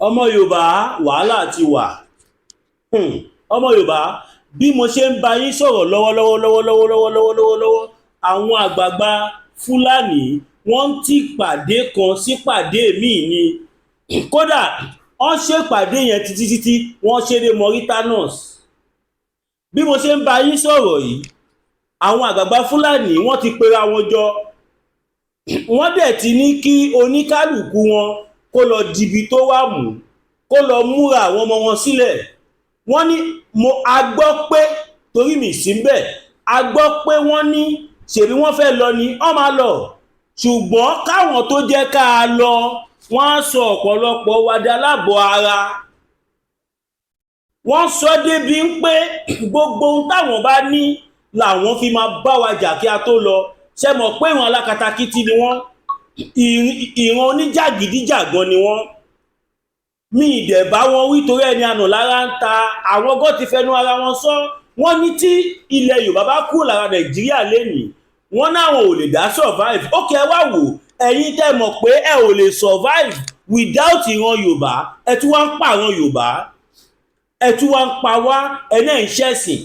Ọmọ Yorùbá, wàhálà ti wà. Ọmọ Yorùbá, bí mo ṣe ń bá yín sọ̀rọ̀ lọ́wọ́lọ́wọ́ lọ́wọ́lọ́wọ́ lọ́wọ́lọ́wọ́ lọ́wọ́lọ́wọ́, àwọn àgbààgbà Fúlàní, wọ́n ti pàdé kan sí pàdé míì ni. Kódà, wọ́n ṣèpàdé yẹn títí títí, wọ́n ṣe dé Mauritius. Bí mo ṣe ń bá yín sọ̀rọ̀ yìí, àwọn àgbààgbà Fúlàní, wọ́n ti pera wọn jọ. Wọ́n dẹ̀ ti ní kí oníkálukú wọn kó lọ dibi tó wà mú, kó lọ múra àwọn ọmọ wọn sílẹ̀. Wọ́n ní mo a gbọ́ pé, torí mi sí bẹ́ẹ̀, a gbọ́ pé wọ́n ní ṣèbí wọ́n fẹ́ lọ ni, wọ́n máa lọ, ṣùgbọ́n káwọn tó jẹ́ ká a lọ, wọ́n á sọ ọ̀pọ̀lọpọ̀ wa di aláàbọ̀ ara. Wọ́n sọ débi ń pé gbogbo ohun táwọn bá ní làwọn fi máa bá wa jà kí a tó lọ. Ṣe mọ̀ pé ìran alákatakítí ni wọ́n, ìran oníjàgídíjàgan ni wọ́n. Mi ìdẹ̀ bá wọn wí torí ẹni àná lára ń ta. Àwọn gọ́ ti fẹnu ara wọn sọ. Wọ́n ní tí ilẹ̀ Yorùbá bá kúrò lára Nàìjíríà lénìí, wọ́n náwọn ò lè dá survive. Ó kẹ́ wá wò, ẹ̀yin tẹ́ mọ̀ pé ẹ ò lè survive without ìran Yorùbá, ẹ tún wá ń pa àwọn Yorùbá, ẹ tún wá ń pa wá. Ẹ náà ń ṣẹ̀sìn,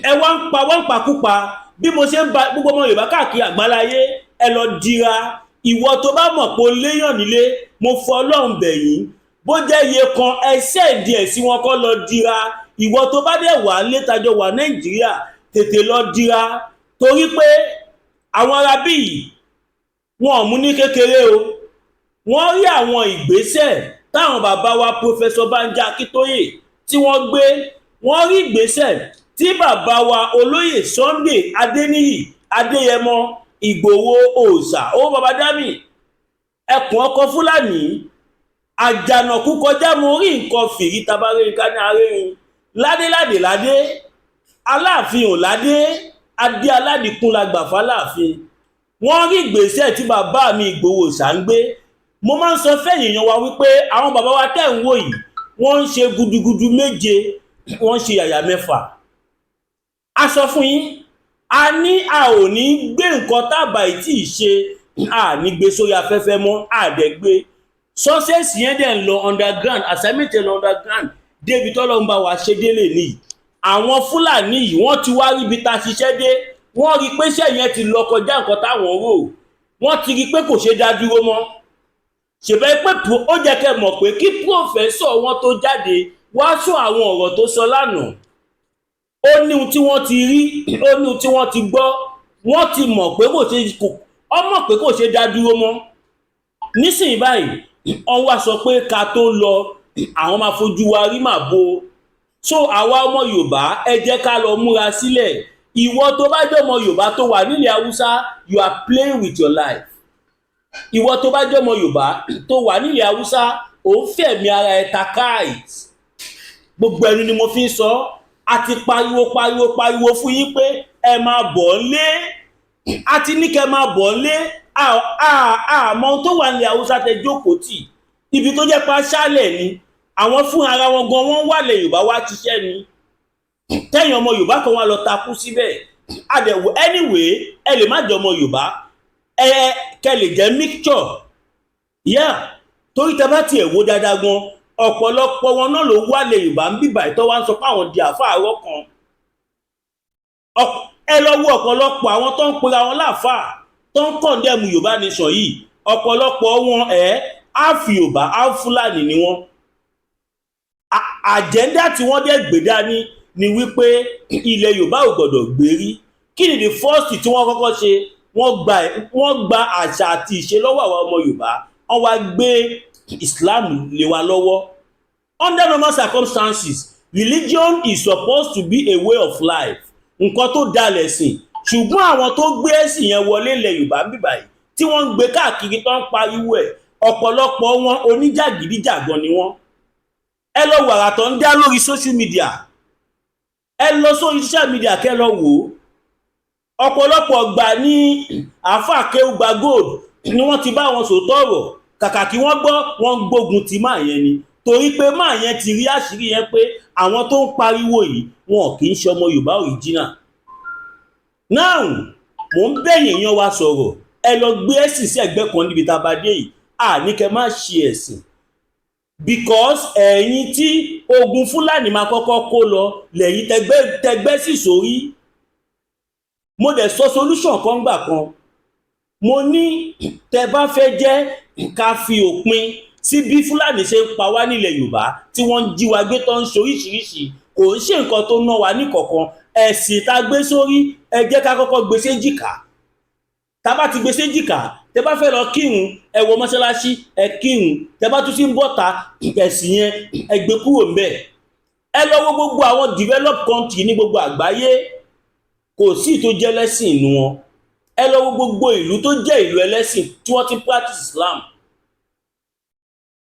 ẹ wá ń pa wá ń pakúpa. Bí mo ṣe ń ba gbogbo ọmọ Yorùbá káàkiri àgbáláyé, ẹ lọ dira. Ìwọ tó bá mọ̀ pé o léyàn nílé, mo fọ Ọlọ́run bẹ̀yìn, bó jẹ́ iye kan, ẹ send ẹ̀ sí wọn kọ́ lọ dira. Ìwọ tó bá dẹ̀ wà létajọ wà Nàìjíríà, tètè lọ dira, torí pé àwọn arábí yìí, wọn ò mú ní kékeré o. Wọ́n rí àwọn ìgbésẹ̀ táwọn bàbá wa, Professor Banji Akíntóyè, tí wọ́n gbé. Wọ́n rí ìgbésẹ̀ tí bàbá wa, Olóyè Sunday Adéníyì Adéyẹmọ Ìgbòho Òòṣà, owó baba dami, ẹkùn ọkọ Fúlàní àjànàkú kọjá, mo rí nǹkan fìrí tabarérin ká ní arérin ládéládé ládé, Aláàfin ò ládé, adé aládìkún la gbà fáláàfin. Wọ́n rí ìgbésẹ̀ tí bàbá mi Ìgbòho Òòṣà ń gbé. Mo máa ń sọ fẹ́yìn èèyàn wa wípé àwọn bàbá wa tẹ̀ ń wò yìí, wọ́n ń ṣe gudugudu méje, wọ́n ń ṣe yàyà mẹ́fà. A sọ fún yín, a ní a ò ní gbé nǹkan tábà yìí tí ì ṣe, a ní gbé sórí afẹ́fẹ́ mọ́. Àdẹ́gbé success yẹn dẹ̀ ń lọ underground, assignment yẹn lọ underground débi tọ́lọ́ ń bá wa ṣe délé nìyí. Àwọn Fúlàní yìí, wọ́n ti wá ríbi tá a ṣiṣẹ́ dé. Wọ́n rí pé iṣẹ́ yẹn ti lọ kọjá nǹkan táwọn rò. Wọ́n ti rí pé kò ṣeé dá dúró mọ́. Ṣèbẹ́ pé ó jẹ́ kẹ́ mọ̀ pé kí professor wọn tó jáde wá sọ àwọn ọ̀rọ̀ tó sọ lánàá, ó ní ohun tí wọ́n ti rí, ó ní ohun tí wọ́n ti gbọ́. Wọ́n ti mọ̀ pé kò ṣe kò ọmọ pé kò ṣe dá dúró mọ́. Nísìnyí báyìí, wọ́n wá sọ pé ká tó lọ, àwọn máa fojú wa rí màbo. So àwa ọmọ Yorùbá, ẹ jẹ́ ká lọ múra sílẹ̀. Ìwọ tó bá jẹ́ ọmọ Yorùbá tó wà nílẹ̀ Haúsá, you are playing with your life. Ìwọ tó bá jẹ́ ọmọ Yorùbá tó wà nílẹ̀ Haúsá, ò ń fẹ̀mí ara ẹ̀ ta kite. Gbogbo ẹnu ni mo fi ń sọ. A ti pariwo pariwo pariwo fún yín pé ẹ máa bọ̀ lé. A ti ní kẹ́ máa bọ̀ lé. Àmọ́ tó wà nílẹ̀ Haúsá tẹ jókòó tì, ibi tó jẹ́ pa ṣálẹ̀ ni àwọn fún ara wọn gan, wọ́n wà lẹ̀ Yorùbá wá ṣiṣẹ́ ni. Tẹ́yìn ọmọ Yorùbá kan wá lọ takú síbẹ̀ àdẹ̀wò. Anyway, ẹ lè má jẹ́ ọmọ Yorùbá, ẹ kẹ lè jẹ́ mixture, yeah, torí tẹ bá tiẹ̀ wò dáadáa gan, ọ̀pọ̀lọpọ̀ wọn náà ló wà lẹ̀ Yorùbá ń bíbà ìtọ́ wá ń sọ pé àwọn di àfáà kan. Ẹ lọ wo ọ̀pọ̀lọpọ̀ àwọn tó ń pera wọn láàfáà tó ń condemn Yorùbá nation yìí. Ọ̀pọ̀lọpọ̀ wọn ẹ̀ half Yorùbá, half Fúlàní ni wọ́n. Agenda tí wọ́n dẹ̀ gbé dání ni wípé ilẹ̀ Yorùbá ò gbọ́dọ̀ gbérí. Kí ni the first tí wọ́n kọ́kọ́ ṣe? Wọ́n gba àṣà àti ìṣe lọ́wọ́ àwọn ọmọ Yorùbá, wọ́n wá gbé Islam lé wa lọ́wọ́. Under normal circumstances, religion is supposed to be a way of life, nǹkan tó dalẹ̀ sìn. Ṣùgbọ́n àwọn tó gbé ẹ̀sìn yẹn wọlé ilẹ̀ Yorùbá ń bíbà yìí, tí wọ́n ń gbé káàkiri, tó ń pariwo ẹ̀, ọ̀pọ̀lọpọ̀ wọn oníjàgídíjàgan ni wọ́n. Ẹ lọ wàrà tó ń dá lórí social media. Ẹ lọ sórí social media, kẹ́ lọ wò ó. Ọ̀pọ̀lọpọ̀ gbà ní àáfà Kéwúgba Gold ni wọ́n ti bá wọn sòótọ́ ọ̀rọ̀. Kàkà kí wọ́n gbọ́, wọ́n ń gbógun ti máa yẹn ni, torí pé máa yẹn ti rí àṣírí yẹn pé àwọn tó ń pariwo yìí, wọn kì í ṣe ọmọ Yorùbá original. Now, mò ń bẹ̀yìn èèyàn wa sọ̀rọ̀. Ẹ lọ gbé ẹ̀sìn sí ẹ̀gbẹ́ kan níbi tá a bá dé yìí. À ní kẹ́ má ṣe ẹ̀sìn. Because ẹ̀yin tí ogun Fúlàní máa kọ́kọ́ kó lọ lẹ́yìn tẹgbẹ́ tẹgbẹ́ sì sórí. Mo dẹ̀ sọ solution kan gbà kan. Mo ní tẹ bá fẹ́ jẹ́ ká fi òpin sí bí Fúlàní ṣe ń pa wá nílẹ̀ Yorùbá, tí wọ́n ń jí wa gbé, tó ń ṣe oríṣiríṣi, kò ń ṣe nǹkan tó ná wa ní kọ̀ọ̀kan. Ẹ̀sìn tá a gbé sórí, ẹ jẹ́ ká kọ́kọ́ gbé séjìká. Tá a bá ti gbé séjìká, tẹ bá fẹ́ lọ kírun, ẹ wọ mọ́ṣáláṣí, ẹ kírun. Tẹ bá tún ti ń bọ̀ta, ẹ̀sìn yẹn, ẹ gbé kúrò ńbẹ̀. Ẹ lọ wo gbogbo àwọn developed country ní gbogbo àgbáyé, kò sí tó jẹ́ lẹ́sìn inú wọn. Ẹ lọ wo gbogbo ìlú tó jẹ́ ìlú ẹlẹ́sìn tí wọ́n ti practice Islam,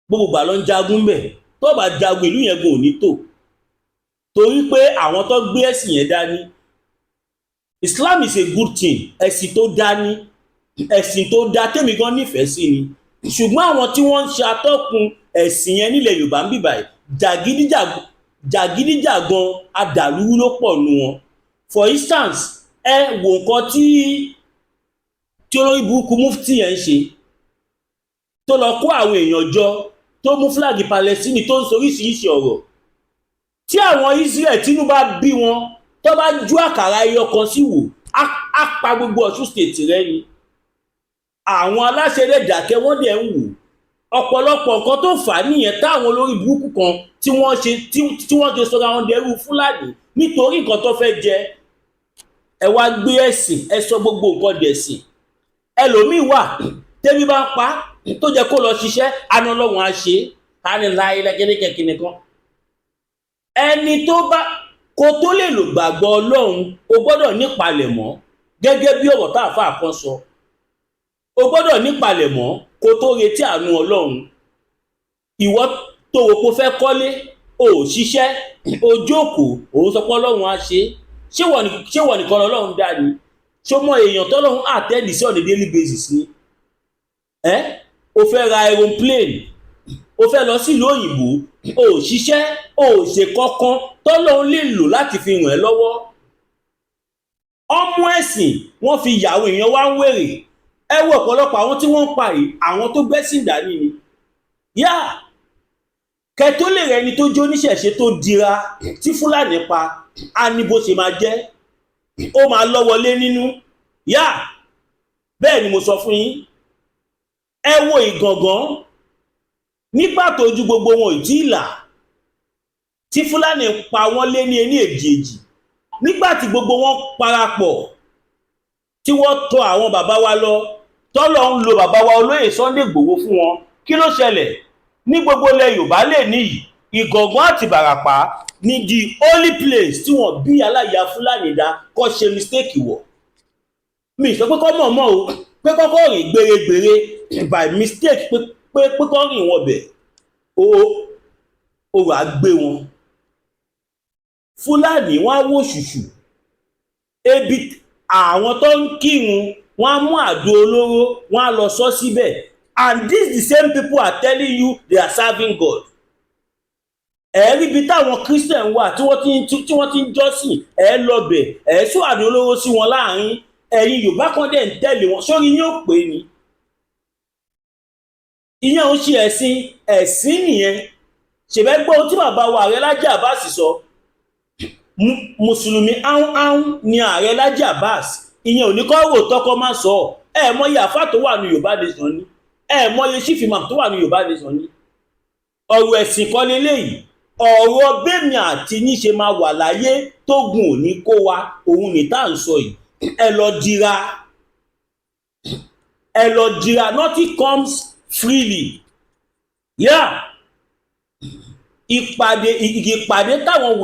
gbogbo ìgbà ló ń jagun bẹ̀. Tó bá jagun, ìlú yẹn gan ò ní tò, torí pé àwọn tó gbé ẹ̀sìn yẹn dání. Islam is a good thing, ẹ̀sìn tó dání, ẹ̀sìn tó dá tèmi gan nífẹ̀ẹ́ sí ni. Ṣùgbọ́n àwọn tí wọ́n ń ṣe atọ́kùn ẹ̀sìn yẹn nílẹ̀ Yorùbá ń bìbà yìí, jàgídíjàgan adàlúrú ló pọ̀ nu wọn. For instance, ẹ wo nǹkan tí olórí burúkú mufti yẹn ń ṣe, tó lọ kó àwọn èèyàn jọ, tó mú flag Palestine, tó ń sọ oríṣiríṣi ọ̀rọ̀ tí àwọn Israel tínú bá bí wọn, tó bá ju àkàrà ẹyọ kan sí wò, á pa gbogbo Ọ̀ṣun State rẹ ni. Àwọn aláṣẹ rẹ̀ dákẹ́, wọ́n dẹ̀ ń wò. Ọ̀pọ̀lọpọ̀ nǹkan tó fà á nìyẹn táwọn olórí burúkú kan tí wọ́n ṣe sọra wọn dẹrú Fúlàní nítorí nǹkan tó fẹ́ jẹ. Ẹ wá gbé ẹ̀sìn, ẹ sọ gbogbo nǹkan dẹ̀sìn. Ẹlòmíín wà tẹ́bí bá ń pa, tó jẹ́ kó lọ ṣiṣẹ́ aná, Ọlọ́run á ṣe á ní láyé lẹ́kẹ́lẹ́kẹ́ kan. Ẹni tó bá kó tó lè lò gbàgbọ́ Ọlọ́run, o gbọ́dọ̀ nípalẹ̀mọ́. Gẹ́gẹ́ bí ọ̀rọ̀ tá àáfàá kan sọ, o gbọ́dọ̀ nípalẹ̀mọ́ kó tó retí àánú Ọlọ́run. Ìwọ tó wò kó fẹ́ kọ́lé, o ò ṣiṣẹ́, o jókòó, òun sọ pé Ọlọ́run á ṣe. Ṣé wọ́n nìkan lọ́lọ́run dá ni? Ṣó mọ èèyàn tọ́lọ́run attend sí on a daily basis ni? Ẹ́ o fẹ́ ra aeroplane, o fẹ́ lọ sílùú òyìnbó, o ò ṣiṣẹ́, o ò ṣe kankan tọ́lọ́run lè lò láti fi ràn ẹ́ lọ́wọ́. Ọmú ẹ̀sìn wọ́n fi yàwó èèyàn wá ń wèrè. Ẹ wo ọ̀pọ̀lọpọ̀ àwọn tí wọ́n ń pa yìí, àwọn tó gbẹ́sìn dání ni. Yá kẹ tó lè rẹ ẹni tó jó níṣẹ̀ṣe tó dira tí Fúlàní pa á ní bó ṣe máa jẹ́, ó máa lọ́wọ́lé nínú yá. Bẹ́ẹ̀ ni mo sọ fún yín. Ẹ wo Ìgàngán nígbà tó ju gbogbo wọn ò tí ì là tí Fúlàní pa wọ́n lé ní ení èjì èjì, nígbà tí gbogbo wọn parapọ̀ tí wọ́n tọ̀ àwọn bàbá wa lọ, tọ́lọ̀ ń lo bàbá wa olóyè Sunday Igboho fún wọn, kí ló ṣẹlẹ̀ ní gbogbo ilẹ̀ Yorùbá lè níyì? Ìgàngán àti Ìbàràpá ní the only place tí wọ́n bí aláya Fúlàní dá kọ́ ṣe mistake wọ̀. Mi sọ pé kọ́ mọ̀ọ́mọ́ o, pé kọ́kọ́ rìn gbèrègbèrè by mistake, pé kọ́ rìn wọn bẹ̀ o, ó wàá gbé wọn. Fúlàní wọn á wò ṣùṣù ebi. Àwọn tó ń kírun, wọn á mú àdó olóró, wọn á lọ sọ síbẹ̀. And this the same people are telling you they are serving God. Ẹ rí ibi táwọn Christian wà tí wọ́n ti ń jọ́sìn, ẹ lọ bẹ̀, ẹ sọ àdó olóró sí wọn láàrin. Ẹ̀yin Yorùbá kan dẹ̀ ń tẹ̀lé wọn sórí yín, ò pé ni ìyẹn ò ṣe ẹ̀sìn. Ẹ̀sìn nìyẹn. Ṣèbẹ́ gbọ́ ohun tí bàbá wa ààrẹ Lájí Abbas sọ? Mùsùlùmí áhùn áhùn ni ààrẹ Lájí Abbas. Ìyẹn ò ní kọ́ rò tọkọ má sọ. Ẹ mọyì àfà tó wà ní Yorùbá Nation ni, ẹ mọyì chief imam tó wà ní Yorùbá Nation ni. Ọ̀rọ̀ ẹ̀sìn kọ́ leléyìí. Ọ̀rọ̀ bẹ́ẹ̀mi àti yín ṣe máa wà láyé tógun ò ní kó wa, òun ní tá à ń sọ yìí. Ẹ lọ dira, ẹ lọ dira. Nothing comes freely. Yeah, ìpàdé táwọn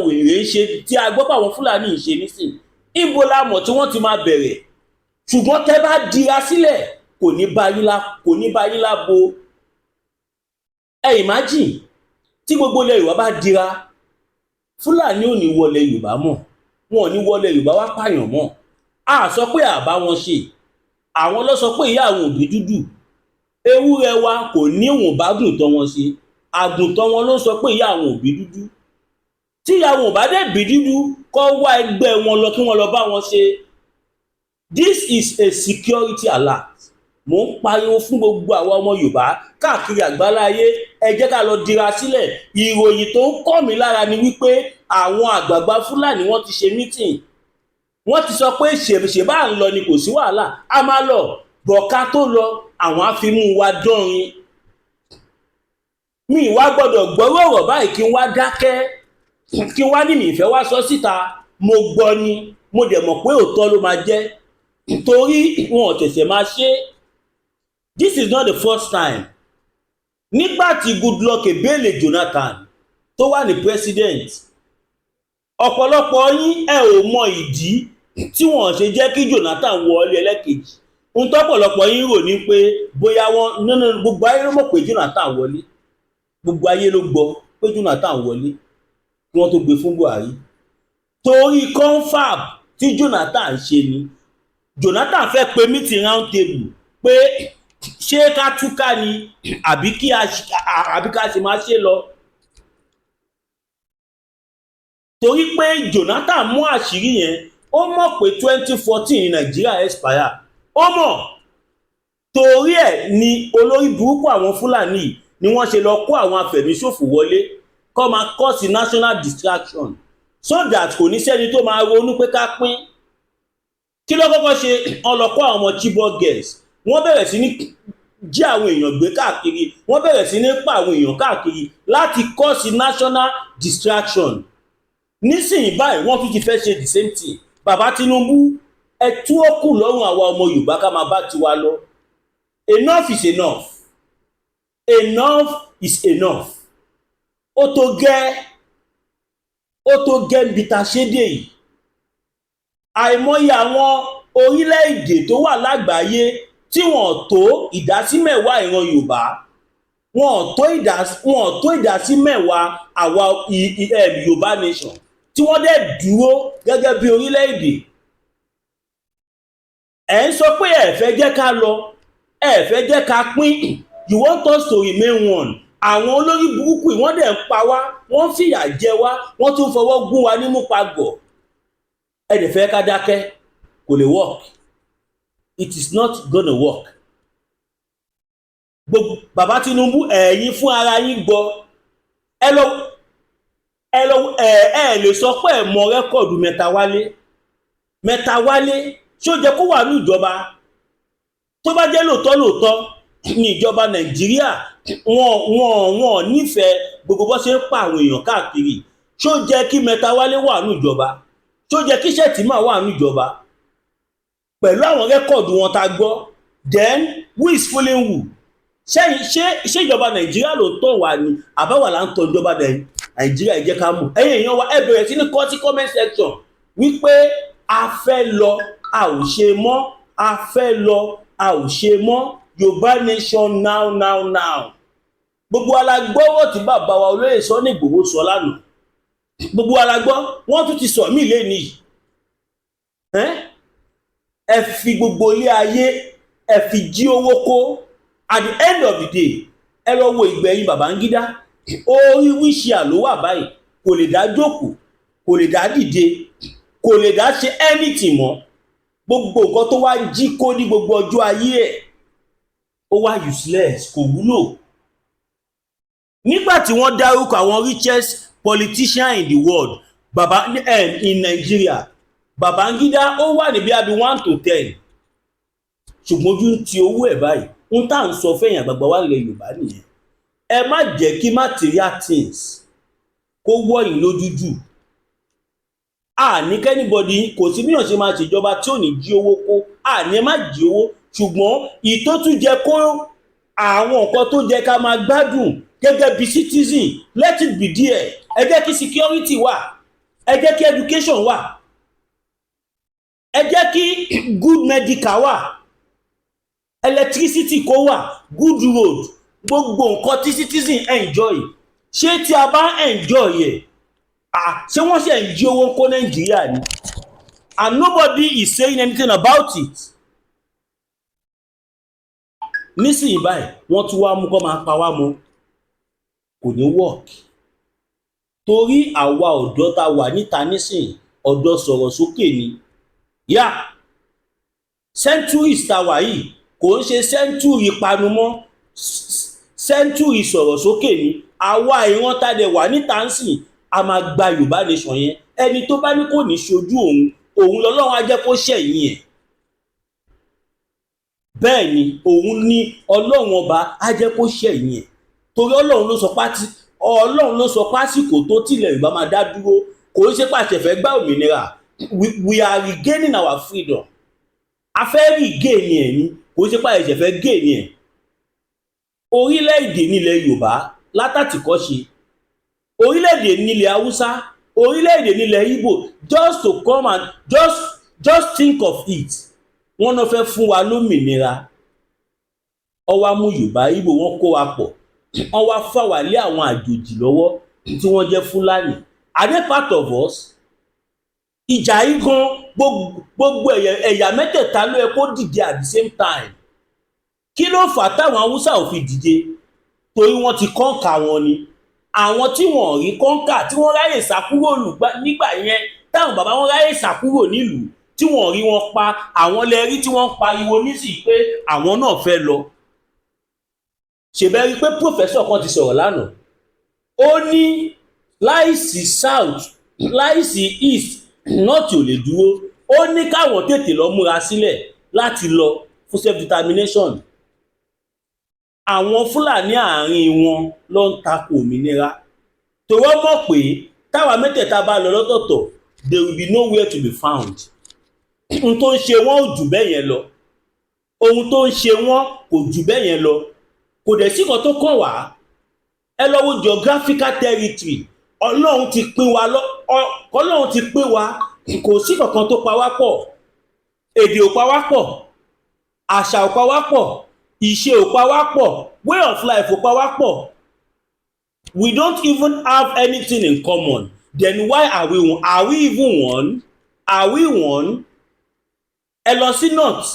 wèrè ń ṣe, tí a gbọ́ pé àwọn Fúlàní ń ṣe nísìn, ibo la mọ̀ tí wọ́n ti máa bẹ̀rẹ̀? Ṣùgbọ́n tẹ́ bá dira sílẹ̀, kò ní bá yín lábo. Ẹ imagine tí gbogbo ilẹ̀ Yorùbá bá dira, Fúlàní ò ní wọlé Yorùbá mọ́, wọn ò ní wọlé Yorùbá wá pààyàn mọ́. A sọ pé àbá wọn ṣe, àwọn ló sọ pé ìyá àwọn òbí dúdú ewúrẹ́ wa kò ní òun bá gùntàn wọn ṣe. Àgùntàn wọn ló sọ pé ìyá àwọn òbí dúdú. Tí ìyá àwọn ò bá dẹ̀ bí dúdú, kọ́ wá ẹgbẹ́ wọn lọ kí wọ́n lọ bá wọn ṣe. This is a security alert. Mò ń pariwo fún gbogbo àwa ọmọ Yorùbá káàkiri àgbáláyé, ẹ jẹ́ ká lọ dira sílẹ̀. Ìròyìn tó ń kọ́ mi lára ni wípé àwọn àgbààgbà Fúlàní, wọ́n ti ṣe meeting, wọ́n ti sọ pé ṣèṣe bá ń lọ ni, kò sí wàhálà, a máa lọ bọ̀ká tó lọ, àwọn á fi mú wa dánrin. Mi wá gbọ́dọ̀ gbọ́rọ̀ ọ̀rọ̀ báyìí kí n wá dákẹ́, kí n wá ní mi ìfẹ́ wá sọ síta. Mo gbọ́ ni, mo dẹ̀ mọ̀ pé òótọ́ ló máa jẹ́, torí wọn ò tẹ̀sẹ̀ máa ṣe. This is not the first time. Nígbà tí Goodluck Ebele Jonathan tó wà ní president, ọ̀pọ̀lọpọ̀ yín, ẹ ò mọ ìdí tí wọ́n ṣe jẹ́ kí Jonathan wọlé ẹlẹ́kejì. Ohun tọ́pọ̀lọpọ̀ yín rò ní pé bóyá wọ́n nínú, gbogbo ayé ló mọ̀ pé Jonathan wọlé, gbogbo ayé ló gbọ́ pé Jonathan wọlé kí wọ́n tó gbé fún Buhari, torí confab tí Jonathan ṣe ni. Jonathan fẹ́ pe meeting round table pé ṣé ká túká ni àbí kí a àbí ká ṣe máa ṣe lọ, torí pé Jonathan mú àṣírí yẹn. Ó mọ̀ pé 2014 ní Nàìjíríà expire. Ó mọ̀, torí ẹ̀ ni olórí burúkú àwọn Fúlàní ni wọ́n ṣe lọ kó àwọn afẹ̀míṣòfò wọlé kó máa cause national distraction, so that kò ní sẹ́ni tó máa ronú pé ká pín. Kí ló kọ́kọ́ ṣe? Wọ́n lọ kó àwọn ọmọ Chibok girls, wọ́n bẹ̀rẹ̀ sí ní jí àwọn èèyàn gbé káàkiri, wọ́n bẹ̀rẹ̀ sí ní pa àwọn èèyàn káàkiri láti cause national distraction. Nísìnyí báyìí, wọ́n tún ti fẹ́ ṣe the same thing. Bàbá Tinubu, ẹ tú ó kù lọ́rùn àwa ọmọ Yorùbá ká máa bá tiwa lọ. Enough is enough, enough is enough. Ó tó gẹ́, ó tó gẹ́ níbi tá a ṣe dé yìí. Àìmọye àwọn orílẹ̀-èdè tó wà lágbàáyé tí wọ́n tó ìdásí 10 ìran Yorùbá, wọ́n tó ìdásí 10 àwa Yorùbá nation, tí wọ́n dẹ̀ dúró gẹ́gẹ́ bí orílẹ̀-èdè. Ẹ̀ ń sọ pé ẹ fẹ́ jẹ́ ká lọ, ẹ fẹ́ jẹ́ ká pín. You want us to remain one. Àwọn olórí burúkú yìí, wọ́n dẹ̀ ń pa wá, wọ́n ń fìyà jẹ wá, wọ́n tún fọwọ́ gún wa nímú pagọ̀. Ẹ dẹ̀ fẹ́ ká dákẹ́? Kò lè work. It is not gonna work. Gbogbo bàbá Tinubu, ẹ̀yin fún ara yín gbọ́. Ẹ lọ ẹ lè sọ pé ẹ mọ record Matawalle. Matawalle, ṣó jẹ́ kó wà ní ìjọba? Tó bá jẹ́ lóòótọ́ lóòótọ́ ní ìjọba Nàìjíríà, wọn nífẹ̀ẹ́ gbogbo bó ṣe ń pa àwọn èèyàn káàkiri, ṣó jẹ́ kí Matawalle wà ní ìjọba? Ṣó jẹ́ kí Shettima wà ní ìjọba pẹ̀lú àwọn record wọn tá a gbọ́? Then who is fooling who? Ṣé ìjọba Nàìjíríà ló tọ̀ wá ni, àbáwá là ń tọ́ ìjọba Nàìjíríà? Ẹ jẹ́ ká mọ̀. Ẹ̀yin èèyàn wa, ẹ bẹ̀rẹ̀ sí ní kọ sí comment section wípé a fẹ́ lọ, a ò ṣe mọ́, a fẹ́ lọ, a ò ṣe mọ́. Yorùbá nation now, now, now. Gbogbo wa la gbọ́rọ̀ tí bàbá wa olóyè Sunday Igboho sọ lánàá. Gbogbo wa la gbọ́. Wọ́n tún ti sọ mí lẹ́nu yìí. Ẹ fi gbogbo ilé ayé, ẹ fi jí owó kó. At the end of the day, ẹ lọ wo ìgbẹ̀yìn Babangida. Orí wheelchair ló wà báyìí, kò lè dá jókòó, kò lè dá dìde, kò lè dá ṣe anything mọ́. Gbogbo nǹkan tó wá jí kó ní gbogbo ọjọ́ ayé ẹ̀, ó wá useless, kò wúlò. Nígbà tí wọ́n dárúkọ àwọn richest politician in the world, baba in Nigeria, Babangida ó wà ní bí abi 1 to 10, ṣùgbọ́n ojú ń ti owó ẹ̀ báyìí. Ń tá à ń sọ fẹ́yìn àgbààgbà wa ilẹ̀ Yorùbá nìyẹn. Ẹ má jẹ́ kí material things kó wọ̀yìn lójú jù. Àní kí anybody, kò sí bíyàn ṣe máa ṣèjọba tí ò ní jí owó kó. Àní ẹ má jí owó, ṣùgbọ́n ìtótú jẹ kó àwọn nǹkan tó jẹ ká máa gbádùn gẹ́gẹ́ bí citizen, let it be there. Ẹ jẹ́ kí security wà, ẹ jẹ́ kí education wà, ẹ jẹ́ kí good medical wà, electricity kó wà, good road, gbogbo nǹkan tí citizen enjoy. Ṣé tí a bá enjoy ẹ̀, ah, ṣé wọ́n ṣe ń jí owó kó Nàìjíríà ni? And nobody is saying anything about it. Nísìnyí báyìí, wọ́n tún wá mú kó máa pa wá mọ́. Kò ní work, torí àwa ọ̀dọ́ tá wà níta nísìnyí, ọ̀dọ́ sọ̀rọ̀ sókè ni yá. Centuries tá wà yìí, Kò ń ṣe century panumọ́, century sọ̀rọ̀ sókè ni. Àwa ìran tá a dẹ̀ wà níta ń sìn, a máa gba Yorùbá Nation yẹn. Ẹni tó bá ní kò ní ṣojú òun, òun lọ́lọ́run á jẹ́ kó ṣẹ̀yìn ẹ̀. Bẹ́ẹ̀ ni, òun ní Ọlọ́run Ọba á jẹ́ kó ṣẹ̀yìn ẹ̀, torí Ọlọ́run ló sọ pátí, Ọlọ́run ló sọ pásìkò tó tilẹ̀ Yorùbá máa dá dúró. Kò ń ṣe pàṣẹ fẹ́ gbá òmìnira. We are regaining our freedom. A fẹ́ regain ẹ̀ ni, kò ń ṣe pàṣẹ fẹ́ gain ẹ̀. Orílẹ̀-èdè nílẹ̀ Yorùbá látàtìkọ́ṣe, orílẹ̀-èdè nílẹ̀ Haúsá, orílẹ̀-èdè nílẹ̀ Ìgbò. Just to come and just think of it, wọ́n náà fẹ́ fún wa lómìnira, wọ́n wá mú Yorùbá, Ìgbò, wọ́n kó wa pọ̀, wọ́n wá fà wá lé àwọn àjòjì lọ́wọ́ tí wọ́n jẹ́ Fúlàní. Are they part of us? Ìjà yìí gan, gbogbo ẹ̀yà mẹ́tẹ̀ẹ̀ta ló yẹ kó dìde at the same time. Kí ló fà á táwọn Haúsá ò fi dìde? Torí wọ́n ti conquer wọn ni. Àwọn tí wọ́n rí conquer, tí wọ́n ráyè sá kúrò nígbà yẹn, táwọn bàbá wọn ráyè sá kúrò nílùú, tí wọ́n rí wọn pa, àwọn lẹ rí tí wọ́n ń pariwo nísìnyí pé àwọn náà fẹ́ lọ. Ṣèbẹ́ rí pé professor kan ti sọ̀rọ̀ lánàá, ó ní láìsí South, láìsí East, North ò lè dúró. Ó ní káwọn tètè lọ múra sílẹ̀ láti lọ fún self determination. Àwọn Fúlàní àárín wọn ló ń takò òmìnira, torí wọ́n mọ̀ pé táwa mẹ́tẹ̀ẹ̀ta bá lọ lọ́tọ̀ọ̀tọ̀, there will be nowhere to be found. Ohun tó ń ṣe wọ́n ò jù bẹ́ẹ̀ yẹn lọ. Ohun tó ń ṣe wọ́n kò jù bẹ́ẹ̀ yẹn lọ. Kò dẹ̀ sí kan tó kàn wá. Ẹ lọ wo geographical territory. Ọlọ́run ti pín wa lọ, Ọlọ́run ti pín wa, kò sí kankan tó pa wá pọ̀. Èdè ò pa wá pọ̀, àṣà ò pa wá pọ̀, ìṣe ò pa wá pọ̀, way of life ò pa wá pọ̀. We don't even have anything in common. Then why are we one? Are we even one? Are we one? Ẹ lọ sí North,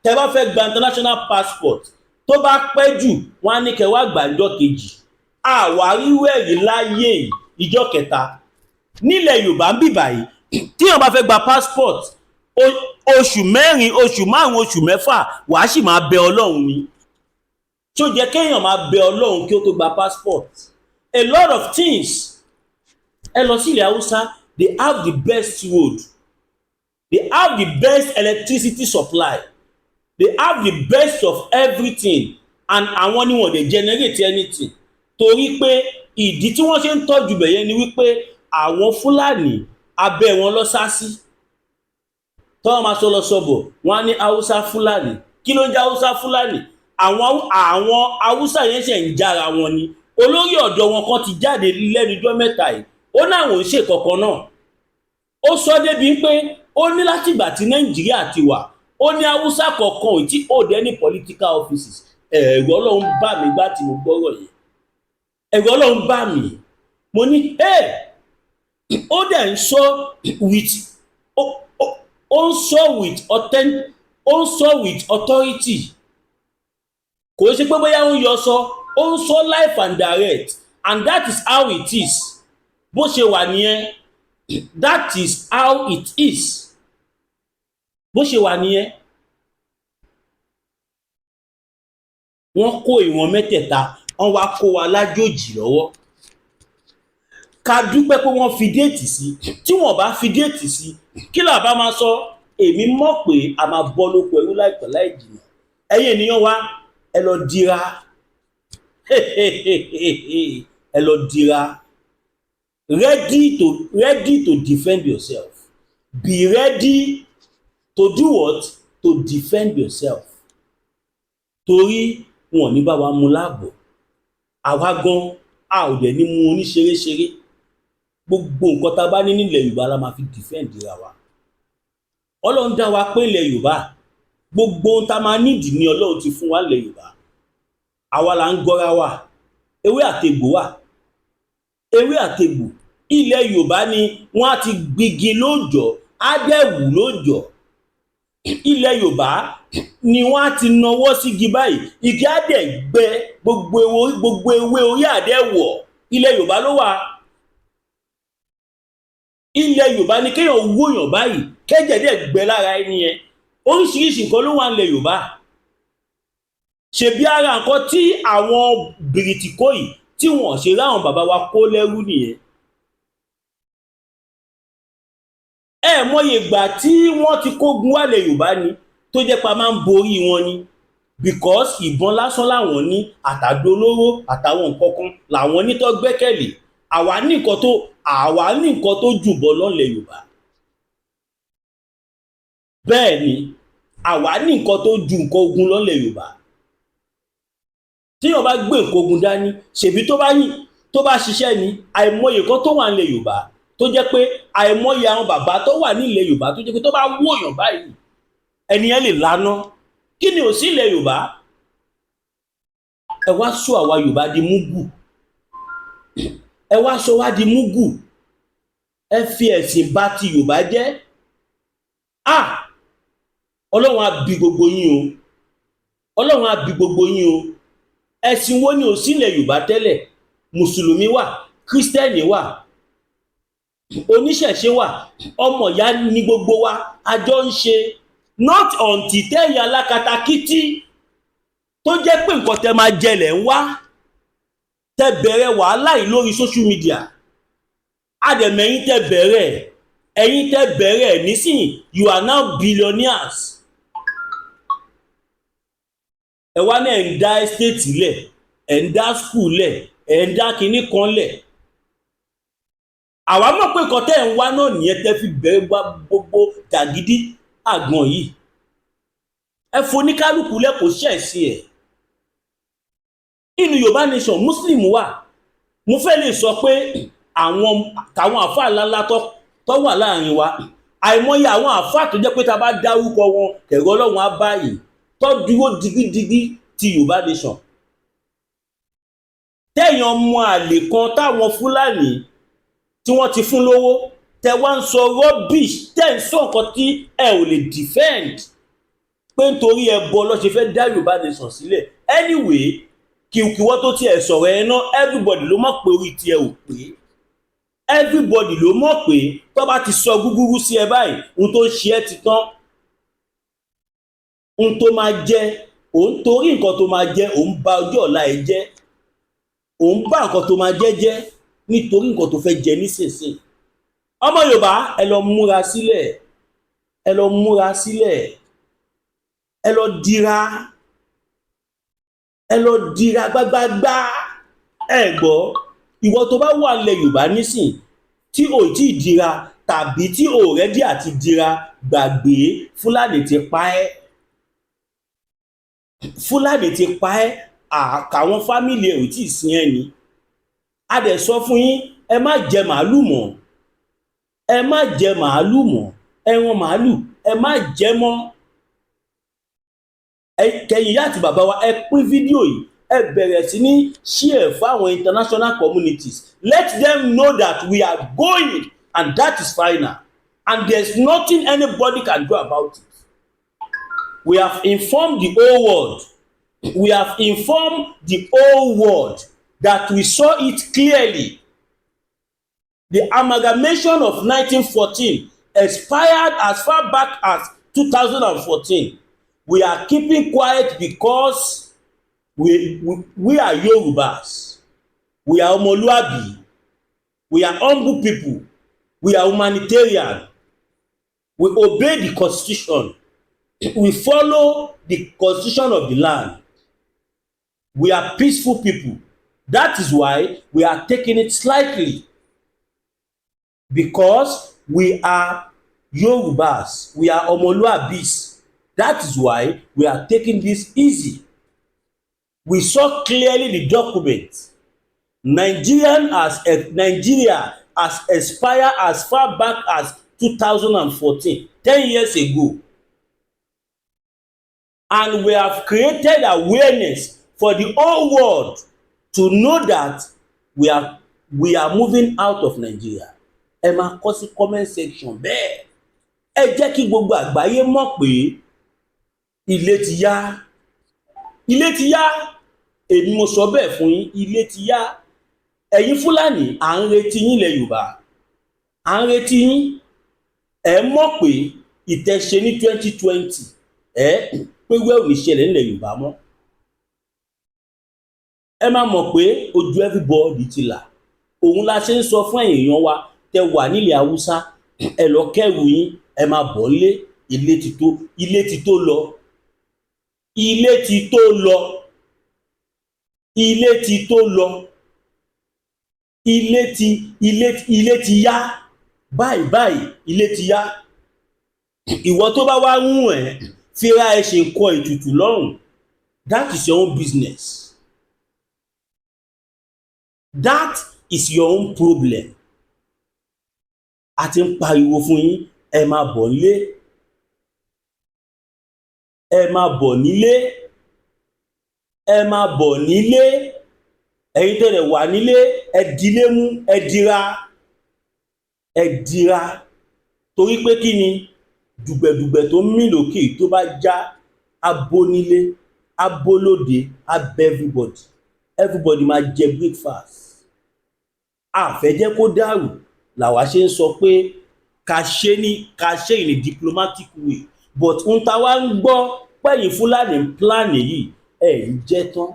tẹ bá fẹ́ gba international passport, tó bá pẹ́ jù, wọ́n á ní kẹ́ wá gbà ìjọ́ kejì. Àwa ríwẹ̀rí láyé ìjọ́ kẹta. Nílẹ̀ Yorùbá ń bì báyìí, tíyàn bá fẹ́ gba passport, oṣù 4, oṣù 5, oṣù 6, wàá sì máa bẹ Ọlọ́run ni. Tí ó jẹ́ kéèyàn máa bẹ Ọlọ́run kí ó tó gba passport? A lot of things. Ẹ lọ sí ilẹ̀ Haúsá, they have the best road, they have the best electricity supply, they have the best of everything, and àwọn ni wọ́n dey generate anything, torí pé ìdí tí wọ́n ṣe ń tọ́jú bẹ̀yẹn ni wípé àwọn Fúlàní abẹ́ wọn lọ sá sí. Tọ́wọ́n máa sọ lọ sọ́bọ̀, wọ́n á ní Haúsá Fúlàní. Kí ló ń jẹ́ Haúsá Fúlàní? Àwọn Haúsá yẹn ṣe ń jára wọn ni. Olórí ọ̀dọ́ wọn kan ti jáde lẹ́nu 3 yìí, ó náwọn ò ń ṣe kankan náà. Ó sọ débi pé ó ní látìgbà tí Nàìjíríà ti wà, ó ní Haúsá kankan ò tí hold any political offices. Ẹ̀rù Ọlọ́run bá mi gbá tí mo gbọ́rọ̀ yẹn. Ẹ̀rù Ọlọ́run bá mi. Mo ní ẹ́, ó dẹ̀ ń sọ with ó ń sọ with authentic, ó ń sọ with authority. Kò ṣe pé bóyá ó ń yọ sọ, ó ń sọ live and direct, and that is how it is. Bó ṣe wà nìyẹn. That is how it is. Bó ṣe wà nìyẹn. Wọ́n kó ìwọ̀n mẹ́tẹ̀ẹ̀ta, wọ́n wá kó wa lájòjì lọ́wọ́. Ká dúpẹ́ pé wọ́n fi date sí. Tí wọ́n bá fi date sí, kí là bá máa sọ? Èmi mọ̀ pé a máa bọ́ lóko ẹrú láìpẹ́ láì jìnnà. Ẹ̀yin ènìyàn wa, ẹ lọ dira, ẹ lọ dira, ready to defend yourself. Be ready to do what? To defend yourself, torí wọn ò ní bá wa mú láàbọ̀. Àwa gan a ò dẹ̀ ní mú oníṣeréṣeré. Gbogbo nǹkan tá a bá ní nílẹ̀ Yorùbá la máa fi defend ra wa. Ọlọ́run dá wa pé ilẹ̀ Yorùbá, gbogbo ohun tá a máa nídìí ní Ọlọ́run ti fún wa nílẹ̀ Yorùbá. Àwa là ń gọra wa. Ewé àtegbò wà, ewé àtegbò. Ilẹ̀ Yorùbá ni wọ́n á ti gbígi lóòjọ́, á dẹ̀ wù lóòjọ́. Ilẹ̀ Yorùbá ni wọ́n á ti nawọ́ sígi báyìí, igi á dẹ̀ gbẹ, gbogbo ewé orí àdẹ̀ wọ̀. Ilẹ̀ Yorùbá ló wà. Ilẹ̀ Yorùbá ni kéèyàn wóyàn báyìí, kẹ́jẹ̀ dẹ̀ gbẹ lára ẹni yẹn. Oríṣiríṣi nǹkan ló wà nílẹ̀ Yorùbá. Ṣebí ara nǹkan tí àwọn bìrìtìkó yìí tí wọ́n ṣe ráwọn bàbá wa kó lẹ́rú nìyẹn. Ẹ mọye ìgbà tí wọ́n ti kógun wálẹ̀ Yorùbá ni, tó jẹ́ pa máa ń borí wọn ni, because ìbọn lásán làwọn ní, àtàdó olóró àtàwọn nǹkan kan làwọn ní tó gbẹ́kẹ̀lé. Àwa ní nǹkan tó jù bọ́ lọ́lẹ̀ Yorùbá. Bẹ́ẹ̀ ni, àwa ní nǹkan tó ju nǹkan ogun lọ́lẹ̀ Yorùbá. Tíyàn bá gbé nǹkan ogun dání, ṣèbí tó bá yìn tó bá ṣiṣẹ́ ni. Àìmọye nǹkan tó wà nílẹ̀ Yorùbá tó jẹ́ pé, àìmọye àwọn bàbá tó wà nílẹ̀ Yorùbá tó jẹ́ pé tó bá wòyàn báyìí, ẹni yẹn lè lana. Kí ni ò sí ilẹ̀ Yorùbá? Ẹ wá sọ àwa Yorùbá di múgù, ẹ wá sọ wá di múgù. Ẹ fi ẹ̀sìn bà ti Yorùbá jẹ́. Ah, Ọlọ́run á bi gbogbo yín o, Ọlọ́run á bi gbogbo yín o. Ẹ̀sìn wo ni ò sí ilẹ̀ Yorùbá tẹ́lẹ̀? Mùsùlùmí wà, Kírísítẹ́nì wà, oníṣẹ̀ṣe wà. Ọmọ ìyá ní gbogbo wa, a jọ ń ṣe. Not until tẹ́yìn alákatakítí tó jẹ́ pé nǹkan tẹ́ máa jẹlẹ̀ ń wá, tẹ́ bẹ̀rẹ̀ wàhálà yìí lórí social media. Àdẹ̀mẹ̀yìn tẹ́ bẹ̀rẹ̀, ẹ̀yin tẹ́ bẹ̀rẹ̀ nísìnyí, you are now billionaires. Ẹ wá náà ń dá estate lẹ̀, ẹ̀ ń dá school lẹ̀, ẹ̀ ń dá kinní kan lẹ̀. Àwa mọ̀ pé nǹkan tẹ́ ẹ̀ ń wá náà nìyẹn tẹ́ fi bẹ̀rẹ̀ gbogbo jàgídí àgbọ̀n yìí. Ẹ foníkálukú lẹ́kọ̀ọ́ ṣẹ̀sìn ẹ̀. Nínú Yorùbá Nation, Muslim wà. Mo fẹ́ lè sọ pé àwọn tàwọn àfáà ńláńlá tó wà láàrin wa, àìmọye àwọn àfáà tó jẹ́ pé tá a bá dárúkọ wọn, ẹ̀rọ Ọlọ́run á báyìí, tó dúró digídigí ti Yorùbá Nation. Tẹ̀yàn ọmọ àlè kan táwọn Fúlàní tí wọ́n ti fún lówó, tẹ wá ń sọ rubbish, tẹ́ ń sọ nǹkan tí ẹ ò lè defend, pé nítorí ẹbọ ló ṣe fẹ́ dá Yorùbá Nation sílẹ̀. Anyway, kìwọ́ tó tiẹ̀ sọ̀rọ̀ ẹ ná, everybody ló mọ̀ pé orí tiẹ̀ ò pé. Everybody ló mọ̀ pé tó bá ti sọ gúgúrú sí ẹ báyìí, ohun tó ń ṣe ẹ́ ti tán. Ohun tó máa jẹ òun, torí nǹkan tó máa jẹ, òun bà ọjọ́ ọ̀la ẹ jẹ́, òun bá nǹkan tó máa jẹ́ jẹ́ nítorí nǹkan tó fẹ́ jẹ nísinsìnyí. Ọmọ Yorùbá, ẹ lọ múra sílẹ̀, ẹ lọ múra sílẹ̀, ẹ lọ dira, ẹ lọ dira gbágbágbá. Ẹ gbọ́, ìwọ tó bá wà nílẹ̀ Yorùbá nísìn tí ò tí ì dira tàbí tí ò ready àti dira, gbàgbé, Fúlàní ti pa ẹ́, Fúlàní ti pa ẹ́. Àkàwọn family ẹ̀ ò tí ì sin ẹ́ ni. A dẹ̀ sọ fún yín, ẹ má jẹ màálù mọ́, ẹ má jẹ màálù mọ́, ẹran màálù, ẹ má jẹ mọ́. Kẹyìn ìyá àti bàbá wa, ẹ pín fídíò yìí, ẹ bẹ̀rẹ̀ sí ní share fáwọn international communities. Let them know that we are going and that is final and there is nothing anybody can do about it. We have informed the whole world, we have informed the whole world that we saw it clearly. The amalgamation of 1914 expired as far back as 2014. We are keeping quiet because we are Yorubas, we are Ọmọlúàbí, we are humble people, we are humanitarian, we obey the constitution, we follow the constitution of the land, we are peaceful people. That is why we are taking it slightly, because we are Yorubas, we are Ọmọlúàbís. That is why we are taking this easy. We saw clearly the document. Nigeria has expired as far back as 2014, 10 years ago, and we have created awareness for the whole world to know that we are moving out of Nigeria. Ẹ máa kọ sí comment section bẹ́ẹ̀. Ẹ jẹ́ kí gbogbo àgbáyé mọ̀ pé ilé ti yá, ilé ti yá. Èmi mo sọ bẹ́ẹ̀ fún yín, ilé ti yá. Ẹ̀yin Fúlàní, à ń retí yín. Ilẹ̀ Yorùbá, à ń retí yín. Ẹ mọ̀ pé ìtẹ̀ṣe ní 2020 ẹ pé wẹ́ẹ̀ ò ní ṣẹlẹ̀ nílẹ̀ Yorùbá mọ́. Ẹ máa mọ̀ pé ojú everybody ti là. Òun la ṣe ń sọ fún ẹ̀yin èèyàn wa tẹ wà nílẹ̀ Haúsá, ẹ lọ kẹ́rù yín, ẹ máa bọ̀ lé. Ilé ti tó, ilé ti tó lọ, ilé ti tó lọ, ilé ti tó lọ, ilé ti ilé ilé ti yá báyìí báyìí, ilé ti yá. Ìwọ tó bá wá ń wùn ẹ́ fira ẹ ṣe nǹkan ètùtù lọ́rùn, that is your own business, that is your own problem. A ti ń pariwo fún yín, ẹ máa bọ̀ nílé, ẹ máa bọ̀ nílé, ẹ máa bọ̀ nílé. Ẹ̀yin tẹ́ dẹ̀ wà nílé, ẹ dilé mú, ẹ dira, ẹ dira, torí pé kí ni dùgbẹ̀dùgbẹ̀ tó ń mì lókè tó bá já, á bónílé, á bólóde, á bẹ́ everybody. Everybody máa jẹ breakfast. A fẹ́ jẹ́ kó dàrú làwa ṣe ń sọ pé ká ṣe ní, ká ṣe in a diplomatic way, but ohun tá wá ń gbọ́ pẹ̀yìn Fúlàní plan yìí, ẹ̀ ń jẹ́ tán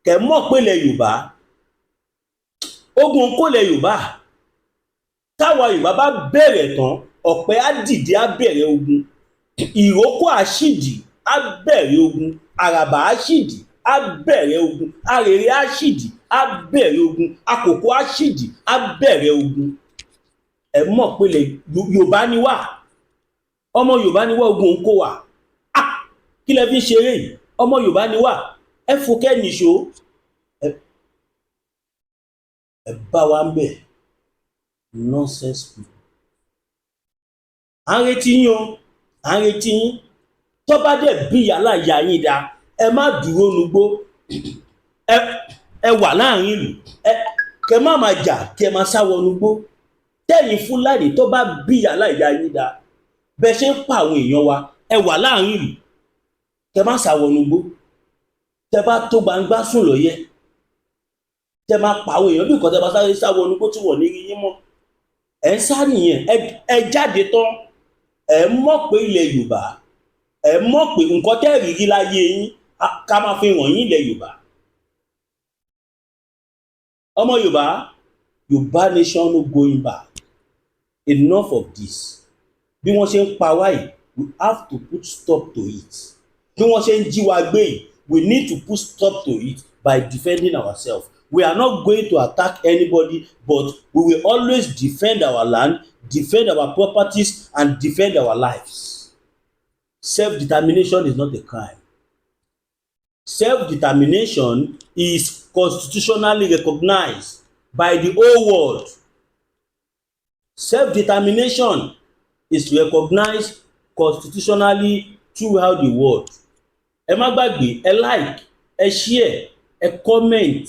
kẹ̀ mọ̀ pé ilẹ̀ Yorùbá, ogun kò lẹ̀ Yorùbá. Táwa Yorùbá bá bẹ̀rẹ̀ tán, ọ̀pẹ á dìde, á bẹ̀rẹ̀ ogun, ìrókò á ṣìdí, á bẹ̀rẹ̀ ogun, àràbà á ṣìdí, á bẹ̀rẹ̀ ogun, arèrè á ṣìdí, á bẹ̀rẹ̀ ogun, àkókò á ṣìdí, á bẹ̀rẹ̀ ogun. Ẹ mọ̀ pé ilẹ̀ Yorùbá ni wá, ọmọ Yorùbá ni wá, ogun ń kó wa. Ah, kí lẹ fi ń ṣeré yìí? Ọmọ Yorùbá ni wá. Ẹ fòkẹ́ nìṣó, ẹ bá wa ń bẹ̀. Nonsense people. À ń retí yín o, à ń retí yín. Tó bá dẹ̀ bí yàrá ìyá yín da, ẹ má dúró nugbó, ẹ wà láàrin ìlú, ẹ kẹ má máa jà, kẹ máa sá wọnú gbó. Tẹ̀yìn Fúlàní, tó bá bí yàrá ìyá yín da, bẹ́ẹ̀ ṣe ń pa àwọn èèyàn wa, ẹ wà láàrin ìlú, kẹ má sá wọnú gbó. Tẹ bá tó gbangba sùn lọ́yẹ́, tẹ máa pa àwọn èèyàn bí nǹkan, tẹ bá sáré sá wọnú gbó tí wọ́n ní rí yín mọ́, ẹ ń sá nìyẹn. Ẹ jáde tán, ẹ mọ̀ pé ilẹ̀ Yorùbá, ẹ mọ̀ pé nǹkan tẹ́ rí rí láyé yín, ká máa fi hàn yín ilẹ̀ Yorùbá. Ọmọ Yorùbá, Yorùbá nation, no going back. Enough of this. Bí wọ́n ṣe ń pa wá yìí, we have to put stop to it. Bí wọ́n ṣe ń jí wa gbé yìí, we need to put stop to it by defending ourselves. We are not going to attack anybody, but we will always defend our land, defend our properties and defend our lives. Self-determination is not a crime. Self-determination is constitutionally recognized by the whole world. Self-determination is recognized constitutionally throughout the world. Ẹ má gbàgbé, ẹ like, ẹ share, ẹ comment,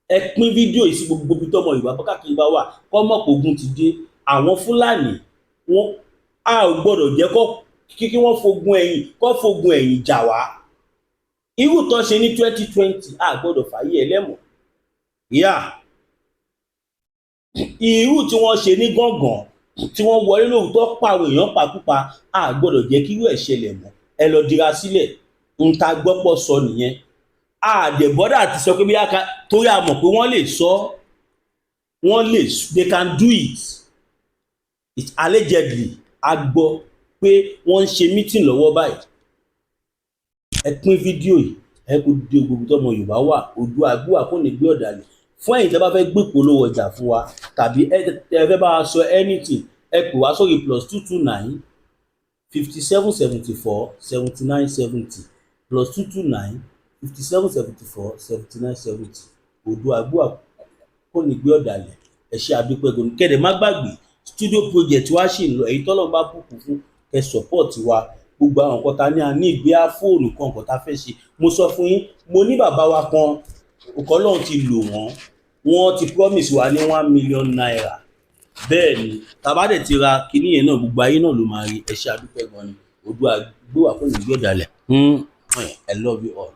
ẹ pín fídíò yìí sí gbogbo ibi tọ́mọ Yorùbá bá káàkiri bá wà, kọ́ mọ̀ pé ogun ti dé. Àwọn Fúlàní wọn, a ò gbọ́dọ̀ jẹ́ kó kí wọ́n fogun ẹ̀yìn, kó fogun ẹ̀yìn jà wá. Irú tó ṣe ní 2020, a gbọ́dọ̀ fàyè ẹlẹ́mọ̀ yá. Irú tí wọ́n ṣe ní gángan, tí wọ́n wọlé lóòótọ́, pàwọn èèyàn pakúpa, a gbọ́dọ̀ jẹ́ kí irú ẹ̀ ṣẹlẹ̀ mọ́. Ẹ lọ dira sílẹ̀. Ń ta gbọ́pọ̀ sọ nìyẹn. Àdẹ̀bọ́dà ti sọ pé bí ká torí a mọ̀ pé wọ́n lè sọ, wọ́n lè, they can do it. It allegedly, a gbọ́ pé wọ́n ń ṣe meeting lọ́wọ́ báyìí. Ẹ pín fídíò yìí, ẹ kó dé gbogbo tọmọ Yorùbá wà. Ojú àgbúwà kò ní gbé ọ̀dàlẹ̀. Fún ẹ̀yin tẹ́ bá fẹ́ gbé ìpolówó ọjà fún wa tàbí ẹ fẹ́ bá wa sọ anything, ẹ pè wá sórí +229 57 74 79 70, +229 57 74 79 70. Ojú àgbúwà kò ní gbé ọ̀dàlẹ̀. Ẹ ṣé, àdúpẹ́ gan. Kẹ́dẹ̀ má gbàgbé, studio project wa ṣì ń lọ. Èyí tọ́lọ́run bá bùkún fún, kẹ́ support wa. Gbogbo àwọn nǹkan ta ní, a ní ìgbé fóònù kan, nǹkan ta fẹ́ ṣe, mo sọ fún yín. Mo ní bàbá wa kan, Ọlọ́run ti lò wọ́n, wọ́n ti promise wa ní ₦1 million. Bẹ́ẹ̀ ni, tàbá dẹ̀ ti ra kinní yẹn náà, gbogbo ayé náà ló máa rí. Ẹ ṣé, àdúpẹ́ gan ni. Oòduà gbé wà fún ìgbé ọ̀dàlẹ̀. I love you all.